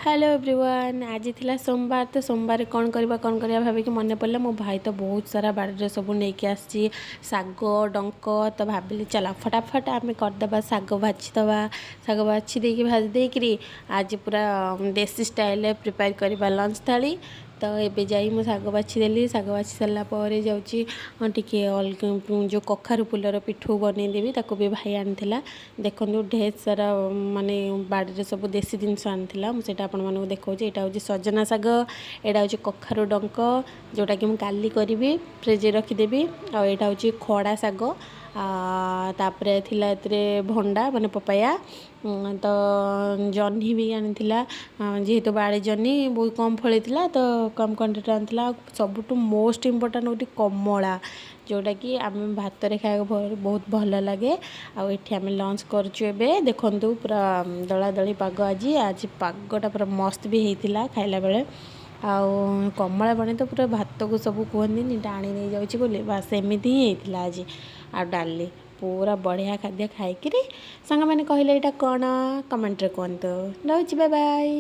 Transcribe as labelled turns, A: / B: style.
A: Hello everyone, ଆଜି ଥିଲା ସୋମବାର। ତ ସୋମବାର କ'ଣ କରିବା କ'ଣ କରିବା ଭାବିକି ମନେ ପଡ଼ିଲା, ମୋ ଭାଇ ତ ବହୁତ ସାରା ବାଡ଼ିରେ ସବୁ ନେଇକି ଆସିଛି ଶାଗ ଡଙ୍କ। ତ ଭାବିଲି, ଚାଲ ଫଟାଫଟ ଆମେ କରିଦେବା, ଶାଗ ବାଛିଦେବା। ଶାଗ ବାଛି ଦେଇକି, ଭାଜି ଦେଇକିରି ଆଜି ପୁରା ଦେଶୀ ଷ୍ଟାଇଲରେ ପ୍ରିପେୟାର କରିବା ଲଞ୍ଚ ଥାଳି। ତ ଏବେ ଯାଇ ମୁଁ ଶାଗ ବାଛିଦେଲି। ଶାଗ ବାଛି ସାରିଲା ପରେ ଯାଉଛି ଟିକେ ଅଲଗା ଯେଉଁ କଖାରୁ ଫୁଲର ପିଠଉ ବନେଇଦେବି, ତାକୁ ବି ଭାଇ ଆଣିଥିଲା। ଦେଖନ୍ତୁ, ଢେର ସାରା ମାନେ ବାଡ଼ିରେ ସବୁ ଦେଶୀ ଜିନିଷ ଆଣିଥିଲା। ମୁଁ ସେଇଟା ଆପଣମାନଙ୍କୁ ଦେଖାଉଛି। ଏଇଟା ହେଉଛି ସଜନା ଶାଗ, ଏଇଟା ହେଉଛି କଖାରୁ ଡଙ୍କ, ଯେଉଁଟାକି ମୁଁ କାଲି କରିବି, ଫ୍ରିଜରେ ରଖିଦେବି। ଆଉ ଏଇଟା ହେଉଛି ଖଡ଼ା ଶାଗ। ତାପରେ ଥିଲା ଏଥିରେ ଭଣ୍ଡା, ମାନେ ପପାୟା। ତ ଜହ୍ନି ବି ଆଣିଥିଲା। ଯେହେତୁ ବାଡ଼ି ଜହ୍ନି ବହୁତ କମ୍ ଫଳିଥିଲା, ତ କମ୍ କ୍ୱାଣ୍ଟିଟି ଆଣିଥିଲା। ଆଉ ସବୁଠୁ ମୋଷ୍ଟ ଇମ୍ପୋର୍ଟାଣ୍ଟ ହେଉଛି କମଳା, ଯେଉଁଟାକି ଆମେ ଭାତରେ ଖାଇବାକୁ ବହୁତ ଭଲ ଲାଗେ। ଆଉ ଏଠି ଆମେ ଲଞ୍ଚ କରୁଛୁ ଏବେ। ଦେଖନ୍ତୁ, ପୁରା ଦଳା ଦଳି ପାଗ ଆଜି। ଆଜି ପାଗଟା ପୁରା ମସ୍ତ ବି ହେଇଥିଲା ଖାଇଲା ବେଳେ। ଆଉ କମଳା ପାଣି ତ ପୁରା ଭାତକୁ ସବୁ କୁହନ୍ତିନି ଟାଣି ନେଇଯାଉଛି ବୋଲି, ବାସ୍ ସେମିତି ହିଁ ହେଇଥିଲା ଆଜି। ଆଉ ଡାଲି, ପୁରା ବଢ଼ିଆ ଖାଦ୍ୟ ଖାଇକିରି ସାଙ୍ଗମାନେ କହିଲେ ଏଇଟା କ'ଣ, କମେଣ୍ଟରେ କୁହନ୍ତୁ। ରହୁଛି, ବାଏ ବାଏ।